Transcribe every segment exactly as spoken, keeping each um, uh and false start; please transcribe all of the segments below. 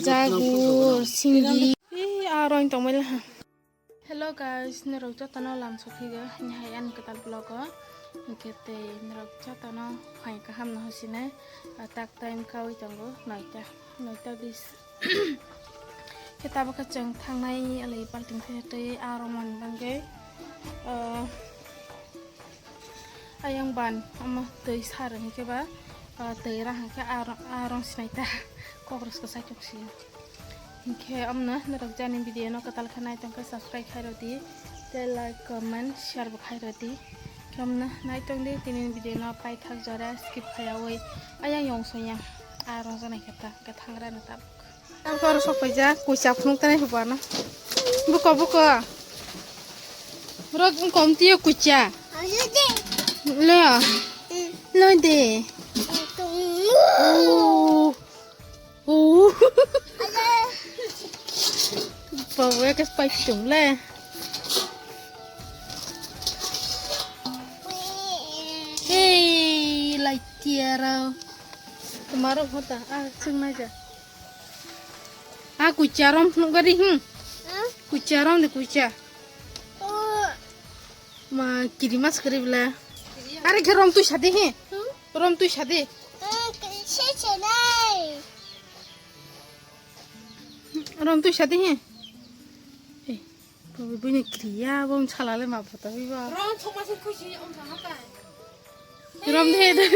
Jagur, singgi. Ih, aro ang tongmani ha. Hello guys, norok jotono lam sokhigo, ini hai ani kwtal vlog o. Hwnkhe tei norok jotono phai kaham no hosine, ah, tak time kaui tongo, noita, noita bis. Khe tabuk khe chwng thangnai alai balting thai tei aro man bangwi, ah, ayang ban omo twi sar hwnkhe ba, ah, twi ra hwnkhe aro, aro sinai ta kokros kwchai tong si. Hinkhe omno norok jani video no kwtal khe nai tongkhe subscribe khai rw di, tei like, comment, share bo khai rw di. Hinkhe omno nai tong di tini video no paithak jora skip khaiyaui ayang yong song yang aro janai khe ta hwnkhe thangra no tabuk. Ang khe oro sok paijak kuisa phunuk tanai hwbana. Buko buko. Rok wngkha omtio kuisa. Lo. Lo de. Oh. Oh. Bawa ke pai chung le. Hey, lai tiara. Tomorrow hota. Ah, chung na ja. Ah, kucha rom phunuk gari, hmm. Kucha rom de kucha. Ma, kiri mas kiri bla. Are khe rom tui sadi he. Rom tui sadi. Rom tui sadi he. Bini kriya bom chalale ma photo biba. Rom thok ma se khuisi ong thang hakai. Rom de de.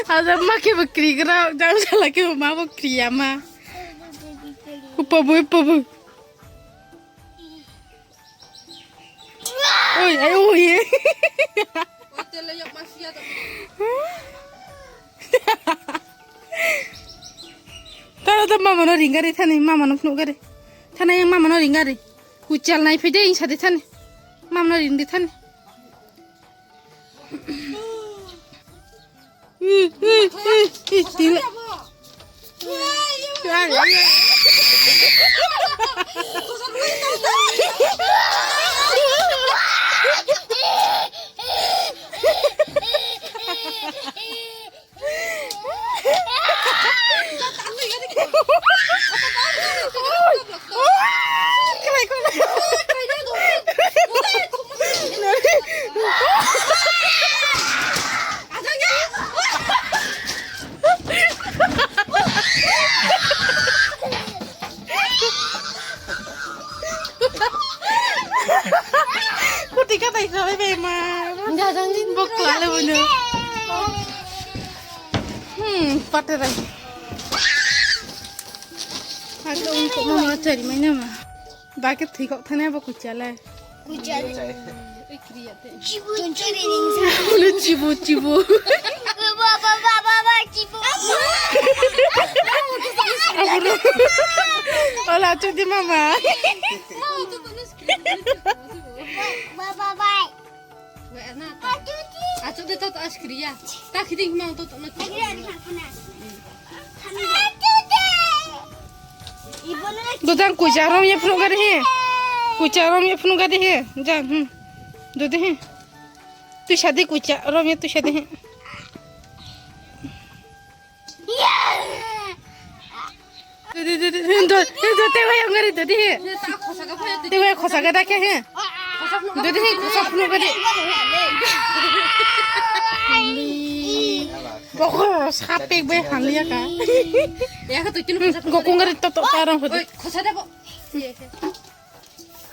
Ada ma ke bakri gra jang sala ke ma bakri ama. Upa bu upa bu. Oi ai oi. Tara ta mama no ringari thani mama no phunuk gari. Thana yang mama no ringari. Kuchal nai phai de ing sadi thani. Mama no ring di thani. Kutika tai sabai be ma. Jajang din bokla le bono. Hmm, pate rai. Aku untuk mama cari mainnya ma. Bakit thikok thane apa kucala? Kucala. Chibu, chibu, chibu. Baba, baba, baba, chibu. Hola, tú di mamá. Baba, bye. Achuk de toto askriya. Ta khiding ma toto na. Dodang kucha rom ye phunuk gari he. Kucha rom ye phunuk gari he. Jan, hmm. Dode he. Tu shadi kucha rom ye tu shadi he. Dodi, dodi, dodi, dodi, dodi, tewa yang gari, dodi he. Tewa khosa ga da khe he. Dodi he, khosa phunu gari. Bokor sapek bai hamliya ka. Gokong gari to to parang hodi. Khosa da bo.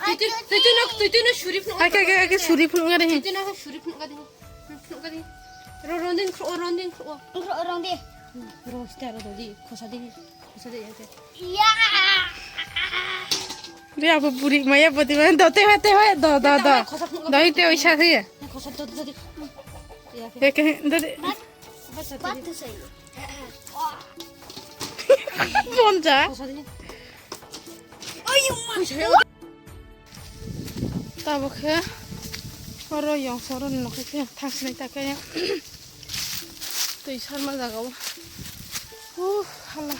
Tuitui, tuitui no, tuitui no suri phunuk. Ake, ake, ake suri phunuk gari he. Tuitui no suri phunuk gari. Phunuk gari. Ro, rondin khro, rondin khro. Khro, rondi. Ro, sta ro, dodi, khosa di, khosa di, ake. Ya. Re, abo buri maya bodi ma, do, te, te, do, do, do. Khosa phunuk gari. Doi te oisa he. Khosa do, do, do. Ya, ake. Ake, do, do. Bat, bat, bat tu sai. Monja. Khosa di. Tabuk khe oro yongsa oro nokhe khe thangsinai ta khe. Sarma jaga o. Uh, hala.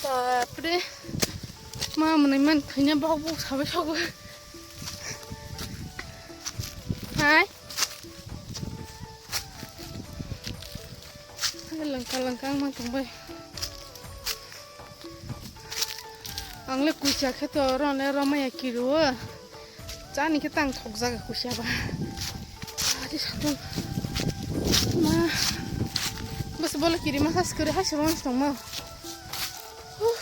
Bapre. Ma mwnai man thanya bok bok sabai sogo. Hai. Hai langka langka ang tongbai. Ang le kuisa khe to oro ne romaya kiruo. Chani khe tang thok jaga kuisa ba. Ari satung. Ma. Bas bola kiri masa sekeri hai sirong tongma. Huh.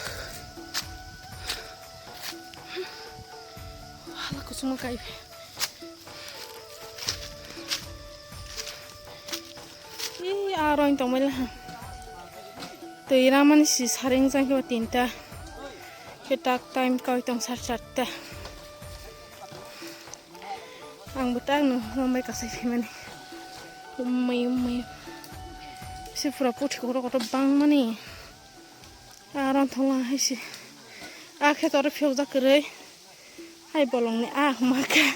Hala kusuma kai. Ih, aro ang tongmai laha. Twi ramani si saring jang khe tinta. Khe tak time koi tong sar charta. Ang bo tak no rombai kasai phaimani. Ummai, ummai. Si pura puthi kotor kotor bangmani. Aro thongla hai se. A khe toro phiyokjak kwrwi. Hai bolongni a hwma khe.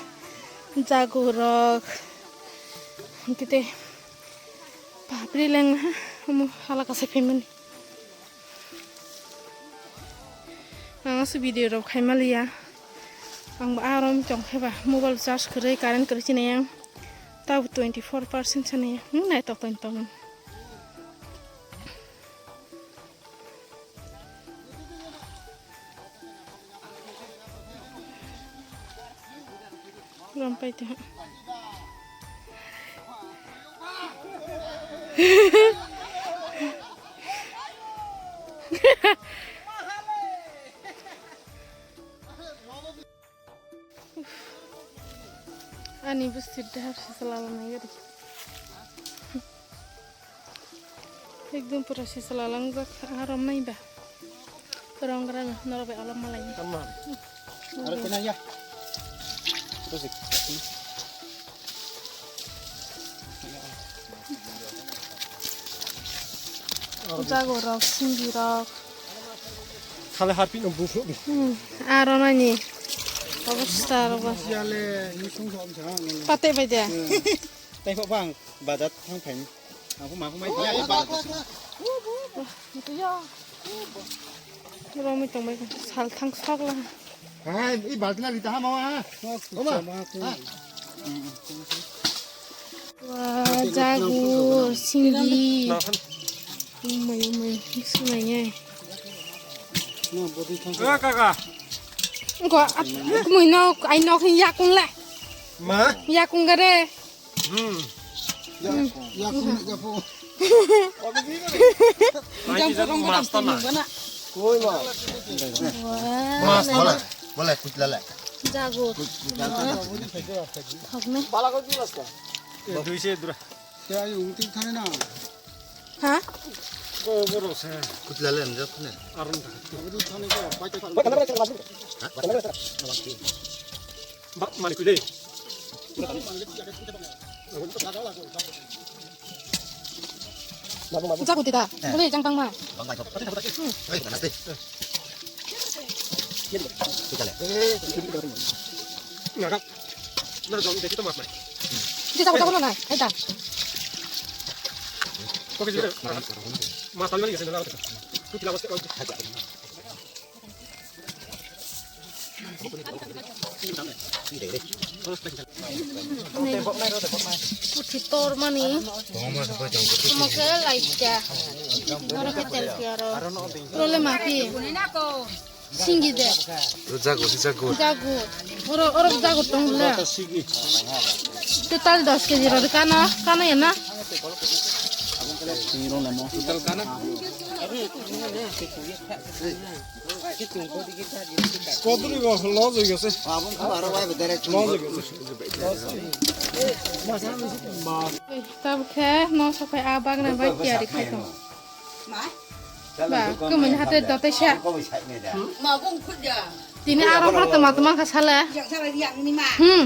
Jagurok. Hwnkhe tei papri lengma ha. Omo hala kasai phaimani. Ang aswk video rok khaima liya. Ang bo aro tong khe ba mobile charge kwrwi, current kwrwi sinai ang. Tabuk twenty four percent sanai. Hmm, nai tok tong tong. Lampai ta. Ani bwswk dahar se chala lanai gari. Ekdom pura se chala langjak, aro nai ba. Rong rang norok bai alok malai. Tamam. Aro kena ya. Terus. Jago rok, singgi rok. Khale harpi no bufru. Hmm, aro nani. Obostha rok. Yale, ni sung song sa. Pate bai de. Tei kho bang, bazar thang phaini. Aku mau main. Romwi tongbai salthang sok lang. Hai, i baltina rita ha mawa ha. Oma. Wah, jagur, singgi. Umai, umai, sunai. Eh, kaka. Engko, at, kemui nok, ai nok hin yakung le. Ma? Yakung gare. Hmm. Ya, ya, ya, ya. Master na. Koi ma. Wah. Master. Bola, bola, kutla le. Jago. Kutla le. Thok ne. Bala ko dula ska. Eh, dui se dura. Ya, yung tik thane na. Ha? Ko, ko ro se. Kutla le, njok ne. Aron ta. Abdi thane ko, pai ta. Ba, mari kule. Jago tita. Boleh jang tang ma. Bang bai, bang bai. Hei, panas deh. Kita le. Ngagak. Na jom deh kita mas mai. Kita jago jago na. Aita. Kok gitu. Mas tali lagi sendal. Kita lawas ke. Puthi tor mani. Omo khe laika. Oro khe telpia ro. Oro le ma phi? Singgi de. Jago, jago. Jago. Oro, oro jago tong le. Total dos kg ro kano, kano ya na? Kodri go, loss হয়ে গেছে। Loss হয়ে গেছে। Tabuk khe no sopai a bagna bai tiyari khai tong. Ba, kemuni hate dotei sa. Tini aro boro toma toma kha sale. Hmm.